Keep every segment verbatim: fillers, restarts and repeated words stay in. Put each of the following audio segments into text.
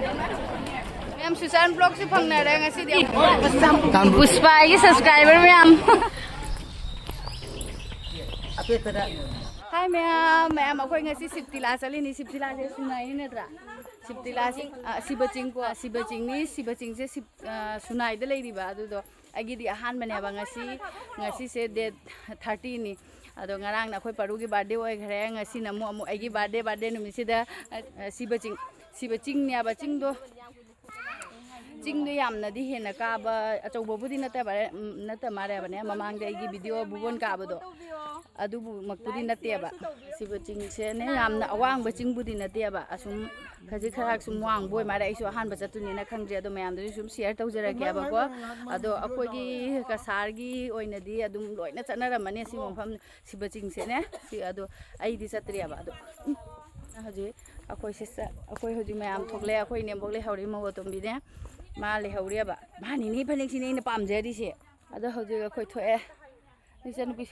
ꯃꯌꯥꯝ ꯁꯨꯆꯥꯟ ꯕ꯭ꯂꯣꯛꯁꯨ ꯐꯪꯅꯔꯦ ꯉꯁꯤꯗꯤ꯫ ꯄꯨꯁꯄꯥꯒꯤ ꯁꯕꯁꯀ꯭ꯔꯥꯏꯕꯔ ꯃꯌꯥꯝ꯫ ꯍꯥꯏ ꯃꯌꯥꯝ, ꯃꯌꯥꯝ ꯑꯩꯈꯣꯏ ꯉꯁꯤ ꯁꯤꯞꯇꯤꯂꯥ ꯆꯠꯂꯤꯅꯤ꯫ ꯁꯤꯞꯇꯤꯂꯥꯁꯦ ꯁꯤꯅꯥꯏꯅꯤ ꯅꯠꯇ꯭ꯔꯥ? ꯁꯤꯞꯇꯤꯂꯥꯁꯤ, ꯑ, ꯁꯤꯕ ꯆꯤꯡ ꯀꯣ, ꯁꯤꯕ ꯆꯤꯡꯅꯤ꯫ ꯁꯤꯕ ꯆꯤꯡꯁꯦ ꯁꯤꯞ-, ꯑ, ꯁꯨꯅꯥꯏꯗ ꯂꯩꯔꯤꯕ꯫ ꯑꯗꯨꯗꯣ ꯑꯩꯒꯤꯗꯤ ꯑꯍꯥꯟꯕꯅꯦꯕ ꯉꯁꯤ꯫ ꯉꯁꯤꯁꯦ ꯗꯦꯠ ꯊꯥꯔꯇꯤꯅꯤ꯫ ꯑꯗꯣ ꯉꯔꯥꯡꯅ ꯑꯩꯈꯣꯏ ꯄꯥꯔꯨꯒꯤ ꯕꯥꯔꯗꯦ ꯑꯣꯏꯈ꯭ꯔꯦ꯫ ꯉꯁꯤꯅ ꯑꯃꯨꯛ, ꯑꯃꯨꯛ ꯑꯩꯒꯤ ꯕꯥꯔꯗꯦ, ꯕꯥꯔꯗꯦ ꯅꯨꯃꯤꯠꯁꯤꯗ, ꯑ, ꯑ, ꯁꯤꯕ ꯆꯤꯡ, ꯁꯤꯕ ꯆꯤꯡꯅꯦꯕ꯫ ꯆꯤꯡꯗꯣ, ꯆꯤꯡꯗꯣ ꯌꯥꯝꯅꯗꯤ ꯍꯦꯟꯅ ꯀꯥꯕ, ꯑꯆꯧꯕꯕꯨꯗꯤ ꯅꯠꯇꯕ, ꯎꯝ, ꯅꯠꯇ ꯃꯥꯜꯂꯦꯕꯅꯦ꯫ ꯃꯃꯥꯡꯗ ꯑꯩꯒꯤ ꯚꯤꯗꯤꯑꯣ ꯕꯨꯕꯣꯟ ꯀꯥꯕꯗꯣ, ꯑꯗꯨꯕꯨꯃꯛꯄꯨꯗꯤ ꯅꯠꯇꯦꯕ꯫ ꯁꯤꯕ ꯆꯤꯡꯁꯦꯅꯦ ꯌꯥꯝꯅ ꯑꯋꯥꯡꯕ ꯆꯤꯡꯕꯨꯗꯤ ꯅꯠꯇꯦꯕ꯫ ꯑꯁꯨꯝ ꯈꯖꯤꯛ ꯈꯔꯥꯛ ꯁꯨꯝ ꯋꯥꯡꯕ ꯑꯣꯏ ꯃꯥꯜꯂꯦ꯫ ꯑꯩꯁꯨ ꯑꯍꯥꯟꯕ ꯆꯠꯇꯣꯏꯅꯤꯅ ꯈꯪꯗ꯭ꯔꯦ꯫ ꯑꯗꯣ ꯃꯌꯥꯝꯗꯁꯨ ꯁꯨꯝ ꯁꯤꯌꯔ ꯇꯧꯖꯔꯛꯀꯦꯕꯀꯣ꯫ ꯑꯗꯣ ꯑꯩꯈꯣꯏꯒꯤ ꯀꯁꯥꯔꯒꯤ ꯑꯣꯏꯅꯗꯤ ꯑꯗꯨꯝ ꯂꯣꯏꯅ ꯆꯠꯅꯔꯝꯃꯅꯤ ꯁꯤ ꯃꯐꯝ ꯁꯤꯕ ꯆꯤꯡꯁꯦꯅꯦ꯫ ꯁꯤ ꯑꯗꯣ ꯑꯩꯗꯤ ꯆꯠꯇ꯭ꯔꯤꯑꯕ꯫ ꯑꯗꯣ ꯍꯧꯖꯤꯛ ꯑꯩꯈꯣꯏ ꯁꯤꯁꯇꯔ, ꯑꯩꯈꯣꯏ ꯍꯧꯖꯤꯛ ꯃꯌꯥꯝ ꯊꯣꯛꯂꯛꯑꯦ꯫ ꯑꯩꯈꯣꯏ ꯏꯅꯦꯝꯕꯣꯛ ꯂꯩꯍꯧꯔꯤ, ꯃꯧ ꯑꯇꯣꯝꯕꯤꯅꯦ꯫ ꯃꯥ ꯂꯩꯍꯧꯔꯤꯑꯕ꯫ ꯃꯥꯅꯤꯅꯦ ꯐꯅꯦꯛꯁꯤꯅꯦ ꯑꯩꯅ ꯄꯥꯝꯖꯔꯤꯁꯦ꯫ ꯑꯗꯣ ꯍꯧꯖꯤꯛ ꯑꯩꯈꯣꯏ ꯊꯣꯛꯑꯦ꯫ ꯏꯆꯟꯅꯨꯄꯤ,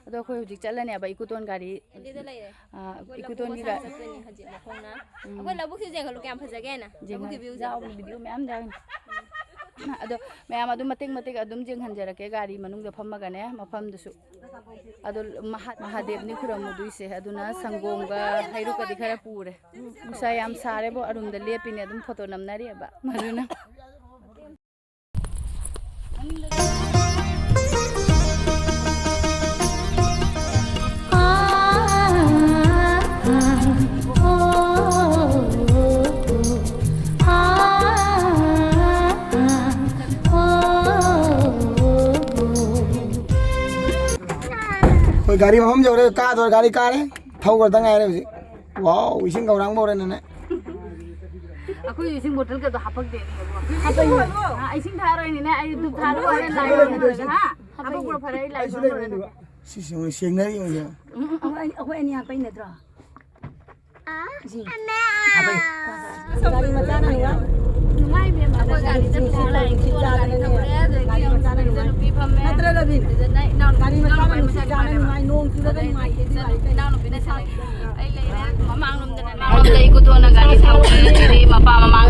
ꯑꯗꯣ ꯑꯩꯈꯣꯏ ꯍꯧꯖꯤꯛ ꯆꯠꯂꯅꯦꯕ ꯏꯀꯨꯇꯣꯟ ꯒꯥꯔꯤ꯫ ꯂꯝꯕꯤꯗ ꯂꯩꯔꯦ꯫ ꯑꯥ, ꯑꯩꯈꯣꯏ ꯂꯧꯕꯨꯛ ꯏꯀꯨꯇꯣꯟꯒꯤ ꯃꯆꯥ ꯒꯥꯔꯤ꯫ ꯆꯠꯇꯣꯏꯅꯦ ꯍꯧꯖꯤꯛ ꯃꯈꯣꯡꯅ꯫ ꯎꯝ꯫ ꯑꯩꯈꯣꯏ ꯂꯧꯕꯨꯛꯁꯤ ꯌꯦꯡꯍꯜꯂꯨ ꯀꯌꯥꯝ ꯐꯖꯒꯦꯅ꯫ ꯂꯧꯕꯨꯛꯀꯤ ꯌꯦꯡꯍꯜ-, ꯚ꯭ꯌꯨꯁꯦ꯫ ꯌꯥꯎꯕꯅꯤ, ꯚꯤꯗꯤꯑꯣ ꯃꯌꯥꯝ ꯌꯥꯎꯔꯤꯅꯤ꯫ ꯑꯗꯣ ꯃꯌꯥꯝ ꯑꯗꯨꯝ ꯃꯇꯦꯛ ꯃꯇꯦꯛ ꯑꯗꯨꯝ ꯌꯦꯡꯍꯟꯖꯔꯛꯀꯦ ꯒꯥꯔꯤ ꯃꯅꯨꯡꯗ ꯐꯝꯃꯒꯅꯦ ꯃꯐꯝꯗꯨꯁꯨ꯫ ꯑꯗꯣ ꯃꯍꯥ-, ꯃꯍꯥꯗꯦꯕꯅꯤ ꯈꯨꯔꯨꯝꯃꯨꯗꯣꯏꯁꯦ꯫ ꯑꯗꯨꯅ ꯁꯪꯒꯣꯝꯒ ꯍꯩꯔꯨꯛꯀꯗꯤ ꯈꯔ ꯄꯨꯔꯦ꯫ ꯅꯨꯡꯁꯥ ꯌꯥꯝ ꯁꯥꯔꯦꯕꯣ, ꯑꯔꯨꯝꯗ ꯂꯦꯞꯄꯤꯅꯦ ꯑꯗꯨꯝ ꯐꯣꯇꯣ ꯅꯝꯅꯔꯤꯑꯕ꯫ ꯑꯗꯨꯅ ꯑꯩꯈꯣꯏ ꯒꯥꯔꯤ ꯃꯐꯝ ꯌꯧꯔꯦ, ꯀꯥꯗꯣꯔꯦ, ꯒꯥꯔꯤ ꯀꯥꯔꯦ, ꯊꯧꯈ꯭ꯔꯗ ꯉꯥꯏꯔꯦ ꯍꯧꯖꯤꯛ꯫ ꯋꯥꯎ, ꯏꯁꯤꯡ ꯈꯧꯔꯥꯡꯕ ꯍꯧꯔꯦꯅꯦ꯫ ꯑꯩꯈꯣꯏ ꯏꯁꯤꯡ ꯕꯣꯇꯜꯒꯗꯣ ꯍꯥꯄꯛꯇꯦ꯫ ꯍꯥꯄꯛꯏꯅꯦ꯫ ꯑꯥ, ꯏꯁꯤꯡ ꯊꯥꯔꯣꯏꯅꯤꯅꯦ, ꯑꯩ ꯙꯨꯞ ꯊꯥꯔꯣꯏ, ꯂꯥꯏ ꯈꯨꯔꯨꯝꯃꯨꯔꯒꯦ, ꯍꯥ? ꯍꯥꯄꯛꯄ꯭ꯔꯣ? ꯐꯔꯦ, ꯑꯩ ꯂꯥꯏ ꯈꯨꯔꯨꯝꯃꯨꯔꯒꯦ꯫ ꯁꯤ ꯁꯦꯡꯅ-, ꯁꯦꯡꯅꯔꯤ ꯌꯦꯡꯉꯨꯁꯦ꯫ ꯎꯝ, ꯎꯝ, ꯎꯝ, ꯑꯩꯈꯣꯏ, ꯑꯩꯈꯣꯏ ꯑꯅꯤ ꯍꯥꯄꯛꯏ ꯅꯠꯇ꯭ꯔꯣ? ꯏꯁꯤꯡ꯫ ꯍꯥꯄꯛꯏ꯫ ꯒꯥꯔꯤ ꯃꯆꯥꯅ ꯅꯨꯡꯉꯥꯏ꯫ ꯅꯨꯡꯉꯥꯏ, ꯃꯦꯝ꯫ ꯑꯩꯈꯣꯏ ꯒꯥꯔꯤ ꯆꯠꯄ ꯂꯥꯏ ꯏꯁꯤꯡ ꯆꯥꯗꯅꯅꯦ꯫ ꯊꯧꯔꯦ, ꯑꯗꯒꯤ ꯒꯥꯔꯤ ꯃꯆꯥꯅ ꯅꯨꯡꯉꯥꯏ꯫ ꯅꯨꯄꯤ ꯐꯝꯃꯦ꯫ ꯅꯠꯇ꯭ꯔ, ꯔꯕꯤꯟ? ꯑꯗꯨꯗ ꯏꯅꯥꯎ-, ꯒꯥꯔꯤ ꯃꯆꯥꯅ ꯏꯅꯥꯎꯅꯨꯄꯥ ꯅꯨꯡꯁꯤ ꯆꯥꯅ ꯅꯨꯡꯉꯥꯏ, ꯅꯣꯡ ꯆꯨꯔꯒ ꯅꯨꯡꯉꯥꯏ꯫ ꯏꯅꯥꯎꯅꯨꯄꯤꯅ ꯁꯥꯏ꯫ ꯑꯩ ꯂꯩꯔꯦ ꯃꯃꯥꯡꯂꯣꯝꯗꯅꯅꯦ꯫ ꯑꯗꯩ ꯏꯀꯨꯇꯣꯟꯅ ꯒꯥꯔꯤ ꯊꯧꯔꯦ, ꯑꯗꯩꯗꯤ ꯃꯄꯥ ꯃꯃꯥꯡ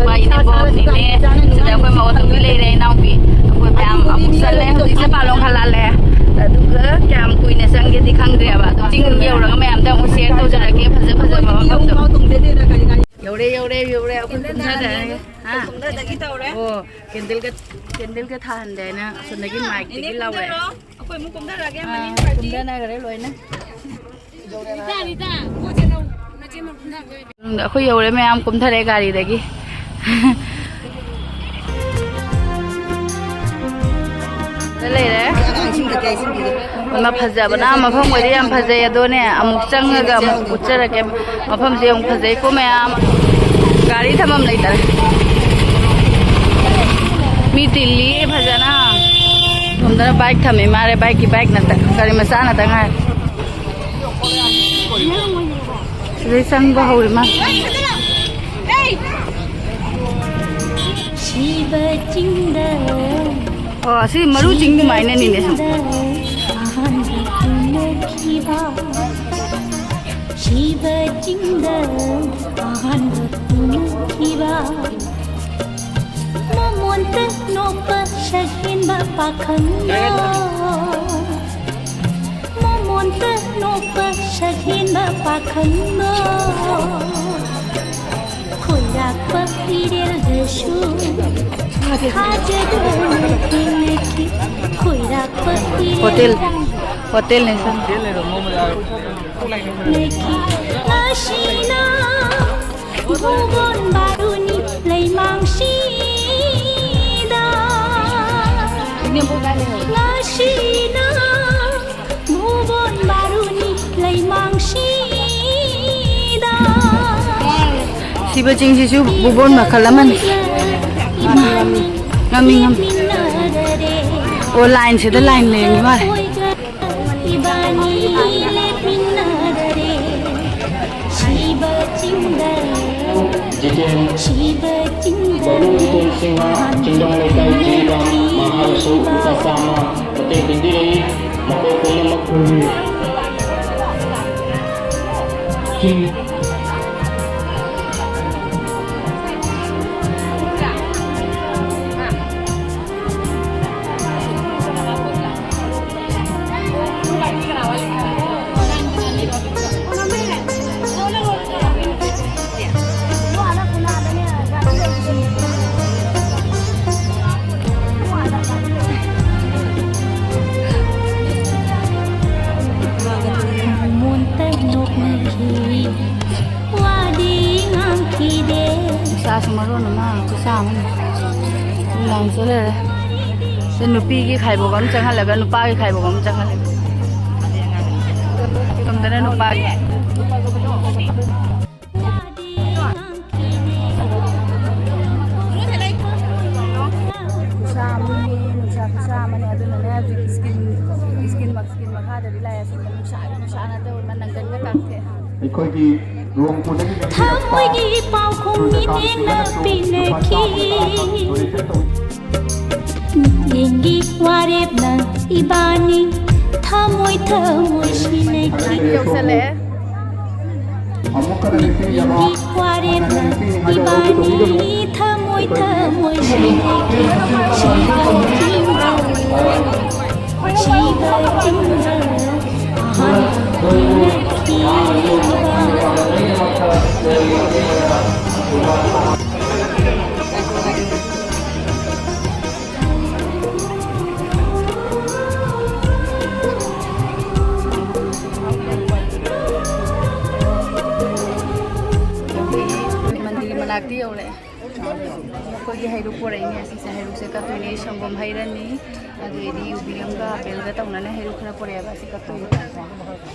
ꯑꯩꯈꯣꯏ ꯀꯨꯝꯊꯔꯛꯑꯦ꯫ ꯍꯥ? ꯀꯨꯝꯊꯗꯒꯤ ꯇꯧꯔꯦ꯫ ꯑꯣ, ꯀꯦꯟꯗꯜꯒ, ꯀꯦꯟꯗꯜꯒ ꯊꯥꯍꯟꯗꯦ ꯍꯥꯏꯅ ꯑꯁꯣꯝꯗꯒꯤ ꯃꯥꯏꯛꯇꯒꯤ ꯂꯥꯎꯔꯦ꯫ ꯀꯨꯝꯊꯔꯣ꯫ ꯑꯩꯈꯣꯏ ꯑꯃꯨꯛ ꯀꯨꯝꯊꯔꯛꯑꯒꯦ, ꯑꯥ, ꯃꯅꯤꯡ ꯄꯥꯔꯇꯤ꯫ ꯀꯨꯝꯊꯅꯈ꯭ꯔꯦ ꯂꯣꯏꯅ꯫ ꯑꯩꯈꯣꯏ ꯌꯧꯔꯦ, ꯃꯌꯥꯝ ꯀꯨꯝꯊꯔꯦ ꯒꯥꯔꯤꯗꯒꯤ꯫ ꯂꯩꯔꯦ꯫ ꯏꯃꯥ, ꯐꯖꯕꯅ ꯃꯐꯝ ꯑꯣꯏꯗꯤ ꯌꯥꯝ ꯐꯖꯩ, ꯑꯗꯣꯅꯦ ꯑꯃꯨꯛ ꯆꯪꯉꯒ ꯑꯃꯨꯛ ꯎꯠꯆꯔꯛꯀꯦ꯫ ꯃꯐꯝꯁꯦ ꯌꯥꯝ ꯐꯖꯩꯀꯣ ꯃꯌꯥꯝ꯫ ꯒꯥꯔꯤ ꯊꯝꯐꯝ ꯂꯩꯇꯔꯦ꯫ ꯃꯤ ꯇꯤꯜꯂꯤ ꯐꯖꯅ꯫ ꯁꯣꯝꯗꯅ ꯕꯥꯏꯛ ꯊꯝꯃꯤ ꯃꯥꯜꯂꯦ, ꯕꯥꯏꯛꯀꯤ ꯕꯥꯏꯛ ꯅꯠꯇ, ꯒꯥꯔꯤ ꯃꯆꯥ ꯅꯠꯇ ꯉꯥꯏꯔꯦ꯫ ꯁꯤꯗꯩ ꯆꯪꯕ ꯍꯧꯔꯦ ꯃꯥ꯫ ꯁꯤꯕ ꯆꯤꯡꯗ꯫ ꯑꯣ, ꯑꯁꯤ ꯃꯔꯨ ꯆꯤꯡ ꯑꯗꯨꯃꯥꯏꯅꯅꯤꯅꯦ ꯁꯨꯝ꯫ ꯑꯍꯥꯟꯕ ꯎꯅꯈꯤꯕ꯫ ꯁꯤꯕ ꯆꯤꯡꯗ ꯑꯍꯥꯟꯕ ꯎꯅꯈꯤꯕ꯫ ꯃꯃꯣꯟꯇ ꯅꯣꯛꯄ ꯁꯛꯍꯦꯟꯕ ꯄꯥꯈꯪꯗꯣ꯫ ꯃꯃꯣꯟꯇ ꯅꯣꯛꯄ ꯁꯛꯍꯦꯟꯕ ꯄꯥꯈꯪꯗꯣ꯫ ꯈꯣꯏꯔꯥꯛꯄ ꯏꯔꯦꯜꯗꯁꯨ ꯊꯥꯖꯗꯅ ꯊꯦꯡꯅꯈꯤ꯫ ꯈꯣꯏꯔꯥꯛꯄ ꯏꯔꯦꯜ ꯍꯣꯇꯦꯜ, ꯍꯣꯇꯦꯜꯅꯦ ꯁꯥꯔ꯫ ꯊꯦꯡꯅꯈꯤ꯫ ꯉꯁꯤꯅ ꯚꯨꯕꯣꯟ ꯕꯥꯔꯨꯅꯤ ꯂꯩꯃꯥꯡꯁꯤꯗ꯫ ꯉꯁꯤꯅ ꯚꯨꯕꯣꯟ ꯕꯥꯔꯨꯅꯤ ꯂꯩꯃꯥꯡꯁꯤꯗ꯫ ꯁꯤꯕ ꯆꯤꯡꯁꯤꯁꯨ ꯚꯨꯕꯣꯟ ꯃꯈꯜ ꯑꯃꯅꯤ꯫ ꯏꯕꯥꯅꯤ ꯉꯝꯃꯤ, ꯉꯝꯃꯤ꯫ ꯂꯦꯞꯃꯤꯟꯅꯔꯦ꯫ ꯑꯣ, ꯂꯥꯏꯟꯁꯤꯗ ꯂꯥꯏꯟ ꯂꯦꯡꯉꯤ ꯃꯥꯜꯂꯦ꯫ ꯏꯕꯥꯅꯤ ꯂꯦꯞꯃꯤꯟꯅꯔꯦ꯫ ꯁꯤꯕ ꯆꯤꯡꯗ꯫ ꯖꯤꯇꯦꯟ꯫ ꯁꯤꯕ ꯆꯤꯡꯗ꯫ ꯕꯕꯨ ꯖꯤꯇꯦꯟ ꯁꯤꯡꯍ, ꯆꯤꯡꯗꯣꯡ ꯂꯩꯀꯥꯏ ꯖꯤꯔꯤꯕꯥꯝ, ꯃꯍꯥꯛꯅꯁꯨ ꯂꯨꯄꯥ ꯆꯥꯝꯃ ꯃꯇꯦꯡ ꯄꯤꯕꯤꯔꯛꯏ꯫ ꯃꯈꯣꯏ ꯄꯨꯝꯅꯃꯛ꯫ ꯆꯤꯡ꯫ ꯃꯔꯣꯟ ꯑꯃ ꯈꯨꯠꯁꯥ ꯑꯃꯅꯤ꯫ ꯂꯥꯏꯟꯁꯨ ꯂꯩꯔꯦ꯫ ꯁꯤ ꯅꯨꯄꯤꯒꯤ ꯈꯥꯏꯕꯣꯛ ꯑꯃ ꯆꯪꯍꯜꯂꯒ ꯅꯨꯄꯥꯒꯤ ꯈꯥꯏꯕꯣꯛ ꯑꯃ ꯆꯪꯍꯜꯂꯦ꯫ ꯁꯣꯝꯗꯅ ꯅꯨꯄꯥꯒꯤ꯫ ꯈꯨꯠꯁꯥ ꯑꯃꯅꯤ, ꯅꯨꯡꯁꯥ ꯈꯨꯠꯁꯥ ꯑꯃꯅꯤ꯫ ꯑꯗꯨꯅꯅꯦ ꯍꯧꯖꯤꯛ ꯁ꯭ꯀꯤꯟ, ꯁ꯭ꯀꯤꯟ ꯃꯛ-, ꯁ꯭ꯀꯤꯟ ꯃꯈꯥꯗꯗꯤ ꯂꯥꯛꯑꯦ꯫ ꯁꯣꯝꯗ ꯅꯨꯡꯁꯥ, ꯅꯨꯡꯁꯥꯅ ꯇꯧꯔꯦ, ꯅꯪꯒꯟꯒ ꯀꯥꯡꯊꯦ꯫ ꯑꯩꯈꯣꯏꯒꯤ ꯂꯨꯍꯣꯡ ꯄꯨꯅꯕꯒꯤ ꯊꯃꯣꯏꯒꯤ ꯄꯥꯎꯈꯨꯝ ꯃꯤꯠꯌꯦꯡꯅ ꯄꯤꯅꯈꯤ꯫ ꯃꯤꯠꯌꯦꯡꯒꯤ ꯋꯥꯔꯦꯞꯅ ꯏꯕꯥꯅꯤ ꯊꯃꯣꯏ ꯊꯃꯣꯏ ꯁꯤꯟꯅꯈꯤ꯫ ꯌꯧꯁꯜꯂꯛꯑꯦ꯫ ꯃꯤꯠꯌꯦꯡꯒꯤ ꯋꯥꯔꯦꯞꯅ ꯏꯕꯥꯅꯤ ꯊꯃꯣꯏ ꯊꯃꯣꯏ ꯁꯤꯟꯅꯈꯤ꯫ ꯁꯤꯕ ꯊꯤꯡꯕ, ꯁꯤꯕ ꯊꯤꯡꯕ꯫ ꯃꯟꯗꯤꯔ ꯃꯅꯥꯛꯇ ꯌꯧꯔꯛꯑꯦ꯫ ꯑꯩꯈꯣꯏꯒꯤ ꯍꯩꯔꯨꯛ ꯄꯣꯔꯛꯏꯅꯦ꯫ ꯑꯁꯤꯁꯦ ꯍꯩꯔꯨꯛꯁꯦ ꯀꯠꯇꯣꯏꯅꯦ꯫ ꯁꯪꯒꯣꯝ ꯍꯩꯔꯅꯤ, ꯑꯗꯨꯗꯩꯗꯤ ꯌꯨꯕꯤ ꯑꯃꯒ ꯑꯕꯦꯜꯒ ꯇꯧꯅꯅ ꯍꯩꯔꯨꯛ ꯈꯔ ꯄꯣꯔꯛꯑꯦꯕ꯫ ꯑꯁꯤ ꯀꯠꯇꯣꯏꯅꯦ꯫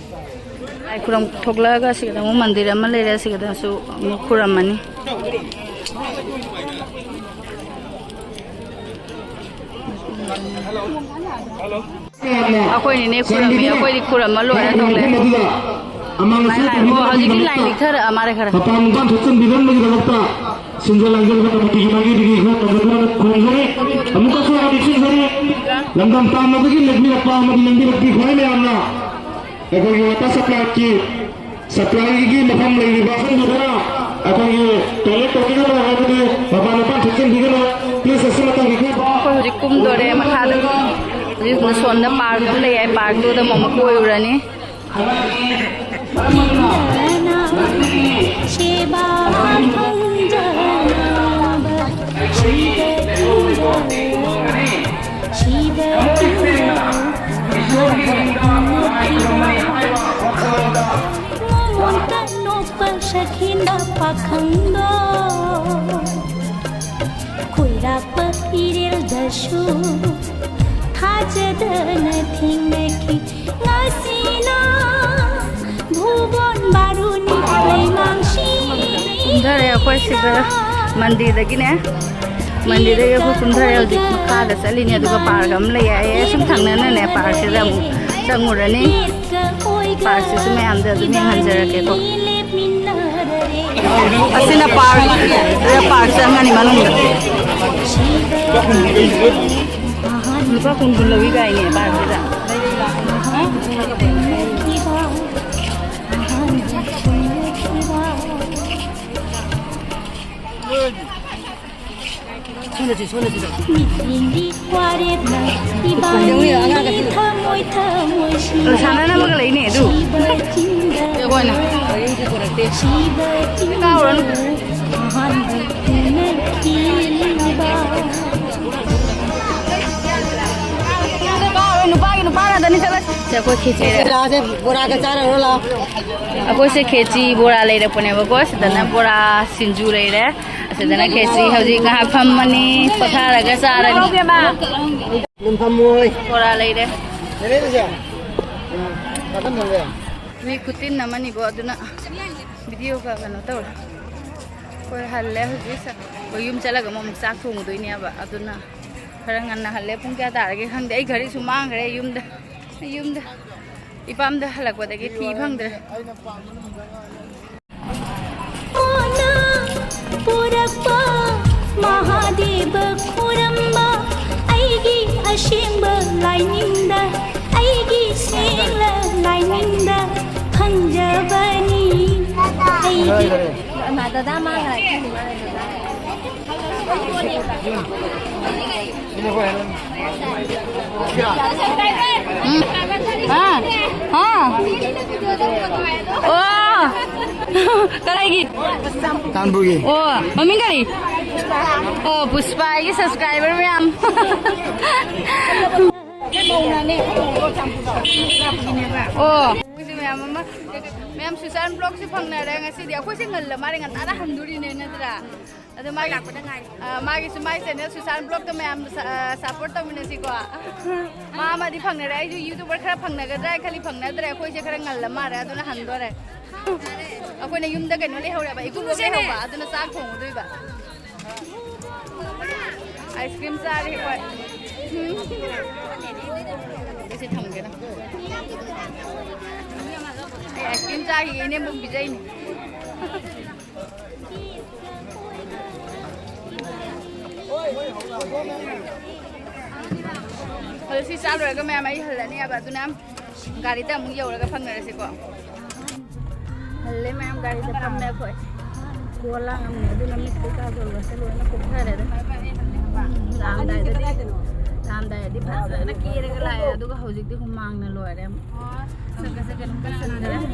ꯂꯥꯏ ꯈꯨꯔꯨꯝ ꯊꯣꯛꯂꯛꯑꯒ ꯁꯤꯗ ꯑꯃꯨꯛ ꯃꯟꯗꯤꯔ ꯑꯃ ꯂꯩꯔꯦ, ꯁꯤꯗꯁꯨ ꯑꯃꯨꯛ ꯈꯨꯔꯝꯃꯅꯤ꯫ ꯑꯩꯈꯣꯏꯅꯤꯅꯦ ꯈꯨꯔꯝꯃꯤ, ꯑꯩꯈꯣꯏꯗꯤ ꯈꯨꯔꯝꯃ ꯂꯣꯏꯔꯦ ꯊꯣꯛꯂꯛꯑꯦ꯫ ꯂꯥꯏ, ꯂꯥꯏ, ꯑꯣ, ꯍꯧꯖꯤꯛꯀꯤ ꯂꯥꯏꯟꯗꯤ ꯈꯔ, ꯃꯥꯔꯦ ꯈꯔ꯫ ꯃꯄꯥꯟ ꯃꯄꯥꯟ ꯊꯣꯛꯆꯟꯕꯤꯔꯝꯕꯒꯤꯗꯃꯛꯇ ꯁꯤꯟꯖ ꯂꯥꯡꯖꯔꯕ ꯀꯃꯤꯇꯤꯒꯤ ꯃꯥꯏꯀꯩꯗꯒꯤ ꯈꯔ ꯇꯧꯖꯗꯨꯅ ꯈꯨꯔꯨꯝꯖꯔꯤ꯫ ꯑꯃꯨꯛꯀꯁꯨ ꯍꯥꯏꯗꯤ ꯁꯤꯟꯖꯔꯤ꯫ ꯂꯝꯗꯝ ꯇꯥꯝꯅꯕꯒꯤ ꯂꯦꯞꯄꯤꯔꯛꯄ ꯑꯃꯗꯤ ꯂꯦꯡꯕꯤꯔꯛꯄꯤ ꯈ꯭ꯋꯥꯏ ꯃꯌꯥꯝꯅ ꯑꯩꯈꯣꯏꯒꯤ ꯋꯥꯇꯔ ꯁꯄ꯭ꯂꯥꯏꯒꯤ, ꯁꯄ꯭ꯂꯥꯏꯒꯤ ꯃꯐꯝ ꯂꯩꯔꯤꯕ ꯃꯐꯝꯗꯨꯗ ꯑꯩꯈꯣꯏꯒꯤ ꯇꯣꯏꯂꯦꯠ ꯇꯧꯕꯤꯒꯅꯨ ꯍꯥꯏꯕꯗꯤ ꯃꯄꯥꯟ ꯃꯄꯥꯟ ꯊꯣꯛꯆꯟꯕꯤꯒꯅꯨ꯫ ꯄ꯭ꯂꯤꯖ, ꯑꯁꯤ ꯃꯇꯝꯒꯤ ꯈꯔ ꯑꯩꯈꯣꯏ ꯍꯧꯖꯤꯛ ꯀꯨꯝꯗꯣꯔꯦ ꯃꯈꯥꯗ꯫ ꯍꯧꯖꯤꯛ ꯁꯣꯝꯗ ꯄꯥꯔꯛ ꯑꯃ ꯂꯩꯌꯦ, ꯄꯥꯔꯛꯇꯨꯗ ꯑꯃꯨꯛ ꯀꯣꯏꯔꯨꯔꯅꯤ꯫ ꯁꯦꯕꯥ ꯐꯪꯖꯅꯕ ꯁꯤꯕ ꯏꯪꯕ, ꯁꯤꯕ ꯏꯪꯕ꯫ ꯃꯃꯣꯟꯇ ꯅꯣꯛꯄ ꯁꯈꯤꯅ ꯄꯥꯈꯪꯗꯣ꯫ ꯌꯥꯔꯦ, ꯑꯩꯈꯣꯏ ꯁꯤꯗ ꯃꯟꯗꯤꯔꯗꯒꯤꯅꯦ, ꯃꯟꯗꯤꯔꯗꯒꯤ ꯑꯩꯈꯣꯏ ꯀꯨꯝꯊꯔꯦ꯫ ꯍꯧꯖꯤꯛ ꯃꯈꯥꯗ ꯆꯠꯂꯤꯅꯦ, ꯑꯗꯨꯒ ꯄꯥꯔꯛ ꯑꯃ ꯂꯩ ꯍꯥꯏꯌꯦ꯫ ꯁꯨꯝ ꯊꯪꯅꯅꯅꯦ ꯄꯥꯔꯛꯁꯤꯗ ꯑꯃꯨꯛ ꯆꯪꯉꯨꯔꯅꯤ꯫ ꯄꯥꯔꯛꯁꯤꯁꯨ ꯃꯌꯥꯝꯗ ꯑꯗꯨꯝ ꯌꯦꯡꯍꯟꯖꯔꯛꯀꯦꯀꯣ꯫ ꯑꯁꯤꯅ ꯄꯥꯔꯛ, ꯄꯥꯔꯛ ꯆꯪꯉꯅꯤ ꯃꯅꯨꯡꯗ꯫ ꯂꯨꯄꯥ ꯀꯨꯟ ꯀꯨꯟ ꯂꯧꯏ ꯀꯥꯏꯅꯦ ꯄꯥꯔꯛꯁꯤꯗ꯫ ꯁꯣꯝꯗ ꯆꯦ, ꯁꯣꯝꯗ ꯆꯦ꯫ ꯃꯤꯠꯌꯦꯡꯒꯤ ꯋꯥꯔꯦꯞꯅ ꯏꯕꯥꯅꯤ ꯊꯃꯣꯏ ꯊꯃꯣꯏ ꯁꯤꯟꯅꯔꯦ꯫ ꯁꯥꯟꯅꯅꯕꯒ ꯂꯩꯅꯦ ꯑꯗꯨ꯫ ꯁꯤꯕ ꯆꯤꯡꯗ, ꯁꯤꯕ ꯆꯤꯡꯗ ꯑꯍꯥꯟꯕ ꯎꯅꯈꯤꯕ꯫ ꯅꯨꯄꯥꯒꯤ ꯅꯨꯄꯥ ꯉꯥꯛꯇꯅꯤ, ꯆꯠꯂꯁꯤ꯫ ꯁꯦ, ꯑꯩꯈꯣꯏ ꯈꯦꯆꯤ ꯂꯩꯔꯦ꯫ ꯆꯥꯁꯦ, ꯕꯣꯔꯥꯒ ꯆꯥꯔꯨꯔꯣ ꯂꯥꯛꯑꯣ꯫ ꯑꯩꯈꯣꯏꯁꯦ ꯈꯦꯆꯤ ꯕꯣꯔꯥ ꯂꯩꯔꯛꯄꯅꯦꯕꯀꯣ꯫ ꯁꯤꯗꯅ ꯕꯣꯔꯥ, ꯁꯤꯡꯖꯨ ꯂꯩꯔꯦ꯫ ꯑꯁꯤꯗꯅ ꯈꯦꯆꯤ꯫ ꯍꯧꯖꯤꯛ ꯉꯥꯏꯍꯥꯛ ꯐꯝꯃꯅꯤ, ꯄꯣꯊꯥꯔꯒ ꯆꯥꯔꯅꯤ꯫ ꯑꯗꯨꯝ ꯐꯝꯃꯣꯏ꯫ ꯕꯣꯔꯥ ꯂꯩꯔꯦ꯫ ꯂꯩꯔꯦ, ꯆꯦꯆꯦ? ꯎꯝ, ꯉꯥꯛꯇꯪ ꯊꯝꯒꯦ꯫ ꯃꯤ ꯈꯨꯇꯤꯟ ꯑꯃꯅꯤꯀꯣ, ꯑꯗꯨꯅ ꯚꯤꯗꯤꯑꯣꯒ ꯀꯩꯅꯣ ꯇꯧꯔꯦ꯫ ꯑꯩꯈꯣꯏ ꯍꯜꯂꯦ ꯍꯧꯖꯤꯛ꯫ ꯑꯩꯈꯣꯏ ꯌꯨꯝ ꯆꯠꯂꯒ ꯑꯃꯨꯛ ꯆꯥꯛ ꯊꯣꯡꯉꯨꯗꯣꯏꯅꯦꯕ꯫ ꯑꯗꯨꯅ ꯈꯔ ꯉꯟꯅ ꯍꯜꯂꯦ꯫ ꯄꯨꯡ ꯀꯌꯥ ꯇꯥꯔꯒꯦ ꯈꯪꯗꯦ꯫ ꯑꯩ ꯘꯔꯤꯁꯨ ꯃꯥꯡꯈ꯭ꯔꯦ ꯌꯨꯝꯗ꯫ ꯌꯨꯝꯗ, ꯏꯄꯥꯝꯗ ꯍꯜꯂꯛꯄꯗꯒꯤ ꯊꯤ ꯐꯪꯗ꯭ꯔꯦ꯫ ꯄꯨꯔꯛꯄ ꯃꯍꯥꯗꯦꯕ ꯈꯨꯔꯝꯕ ꯑꯩꯒꯤ ꯑꯁꯦꯡꯕ ꯂꯥꯏꯅꯤꯡꯗ, ꯑꯩꯒꯤ ꯁꯦꯡꯂ ꯂꯥꯏꯅꯤꯡꯗ ꯈꯪꯖꯕꯅꯤ ꯑꯩꯒꯤ꯫ ꯗꯗꯥ ꯃꯥ ꯉꯥꯏ꯫ ꯎꯝ꯫ ꯍꯥ? ꯍꯥ? ꯑꯣ! ꯀꯗꯥꯏꯒꯤ? ꯇꯥꯟꯄꯨꯔꯒꯤ꯫ ꯑꯣ, ꯃꯃꯤꯡ ꯀꯔꯤ? ꯑꯣ, ꯄꯨꯁꯄꯥ, ꯑꯩꯒꯤ subscriber ꯃꯌꯥꯝ꯫ ꯑꯣ꯫ ꯃꯌꯥꯝ ꯑꯃ꯫ ꯌꯥꯝ ꯁꯨꯁꯥꯟ ꯕ꯭ꯂꯣꯛꯁꯨ ꯐꯪꯅꯔꯦ ꯉꯁꯤꯗꯤ꯫ ꯑꯩꯈꯣꯏꯁꯦ ꯉꯜꯂ ꯃꯥꯜꯂꯦ, ꯉꯟꯇꯥꯅ ꯍꯟꯗꯣꯔꯤꯅꯦ ꯅꯠꯇ꯭ꯔꯥ? ꯑꯗꯣ ꯃꯥꯒꯤ, ꯑ, ꯃꯥꯒꯤꯁꯨ ꯃꯥꯏ ꯆꯦꯅꯦꯜ ꯁꯨꯁꯥꯟ ꯕ꯭ꯂꯣꯛꯇ ꯃꯌꯥꯝ ꯁ-, ꯑ, ꯁꯞꯄꯣꯔꯠ ꯇꯧꯃꯤꯟꯅꯁꯤꯀꯣ꯫ ꯃꯥ ꯑꯃꯗꯤ ꯐꯪꯅꯔꯦ, ꯑꯩꯁꯨ ꯌꯨꯇ꯭ꯌꯨꯕꯔ ꯈꯔ ꯐꯪꯅꯒꯗ꯭ꯔꯥ ꯍꯥꯏ ꯈꯜꯂꯤ, ꯐꯪꯅꯗ꯭ꯔꯦ꯫ ꯑꯩꯈꯣꯏꯁꯦ ꯈꯔ ꯉꯜꯂ ꯃꯥꯜꯂꯦ, ꯑꯗꯨꯅ ꯍꯟꯗꯣꯔꯦ꯫ ꯑꯩꯈꯣꯏꯅ ꯌꯨꯝꯗ ꯀꯩꯅꯣ ꯂꯩꯍꯧꯔꯦꯕ, ꯏꯀꯨꯕꯣꯛ ꯂꯩꯍꯧꯕ, ꯑꯗꯨꯅ ꯆꯥꯛ ꯊꯣꯡꯉꯨꯗꯣꯏꯕ꯫ ꯑꯥꯏꯁ ꯀ꯭ꯔꯤꯝ ꯆꯥꯔꯤ ꯑꯩꯈꯣꯏ꯫ ꯎꯝ꯫ ꯑꯩꯁꯦ ꯊꯝꯒꯦꯅ꯫ ꯑꯩ ꯑꯥꯏꯁ ꯀ꯭ꯔꯤꯝ ꯆꯥꯈꯤꯒꯦ, ꯏꯅꯦꯝꯕꯣꯛ ꯄꯤꯖꯩꯅꯦ꯫ ꯑꯗꯣ ꯁꯤ ꯆꯥ ꯂꯣꯏꯔꯒ ꯃꯌꯥꯝ ꯑꯩ ꯍꯜꯂꯅꯦꯕ, ꯑꯗꯨꯅ ꯒꯥꯔꯤꯗ ꯑꯃꯨꯛ ꯌꯧꯔꯒ ꯐꯪꯅꯔꯁꯤꯀꯣ꯫ ꯍꯜꯂꯦ ꯃꯌꯥꯝ, ꯒꯥꯔꯤꯗ ꯐꯝꯃꯦ ꯑꯩꯈꯣꯏ꯫ ꯀꯣꯜ ꯂꯥꯡꯉꯝꯅꯦ, ꯑꯗꯨꯅ ꯃꯤꯠꯇ ꯆꯥ ꯆꯣꯠꯂꯒ ꯂꯣꯏꯅ ꯀꯨꯞꯊꯔꯦꯗ꯫ ꯂꯥꯛꯑꯝꯗꯥꯏꯗꯗꯤ, ꯂꯥꯛꯑꯝꯗꯥꯏꯗꯗꯤ ꯐꯖꯅ ꯀꯦꯔꯒ ꯂꯥꯛꯑꯦ, ꯑꯗꯨꯒ ꯍꯧꯖꯤꯛꯇꯤ ꯍꯨꯃꯥꯡꯅ ꯂꯣꯏꯔꯦ꯫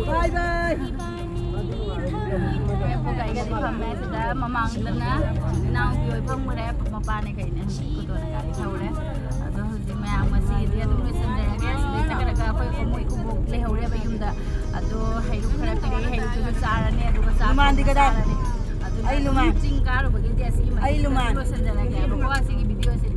ꯕꯥꯏ ꯕꯥꯏ꯫ ꯑꯩꯈꯣꯏ ꯒꯥꯔꯤꯒꯗꯤ ꯐꯝꯃꯦ꯫ ꯁꯤꯗ ꯃꯃꯥꯡꯗꯅ ꯏꯅꯥꯎꯄꯤ ꯍꯣꯏ ꯐꯝꯈ꯭ꯔꯦ, ꯃꯄꯥꯅꯦ ꯀꯩꯅꯦ꯫ ꯈꯨꯗꯣꯜ ꯒꯥꯔꯤ ꯊꯧꯔꯦ꯫ ꯑꯗꯣ ꯍꯧꯖꯤꯛ ꯃꯌꯥꯝ ꯉꯁꯤꯒꯤꯗꯤ ꯑꯗꯨꯝ ꯂꯣꯏꯁꯤꯟꯖꯔꯒꯦ꯫ ꯁꯤꯗꯩ ꯆꯠꯈ꯭ꯔꯒ ꯑꯩꯈꯣꯏ ꯏꯃꯣꯏ ꯏꯀꯨꯕꯣꯛ ꯂꯩꯍꯧꯔꯦꯕ ꯌꯨꯝꯗ꯫ ꯑꯗꯣ ꯍꯩꯔꯨꯛ ꯈꯔ ꯄꯤꯔꯛꯑꯦ, ꯍꯩꯔꯨꯛꯇꯨꯁꯨ ꯆꯥꯔꯅꯤ, ꯑꯗꯨꯒ ꯆꯥꯛ ꯂꯨꯃꯥꯟꯗꯤ ꯀꯗꯥꯏ? ꯆꯥꯔꯅꯤ꯫ ꯑꯗꯨꯅ ꯑꯩ ꯂꯨꯃꯥꯟ꯫ ꯆꯤꯡ ꯀꯥꯔꯨꯕꯒꯤꯗꯤ ꯑꯁꯤꯒꯤ ꯑꯩ ꯃꯇꯦꯛꯁꯤꯗ ꯂꯨꯃꯥꯟ꯫ ꯂꯣꯏꯁꯤꯟꯖꯔꯒꯦꯕꯀꯣ꯫ ꯑꯁꯤꯒꯤ ꯚꯤꯗꯤꯑꯣꯁꯦ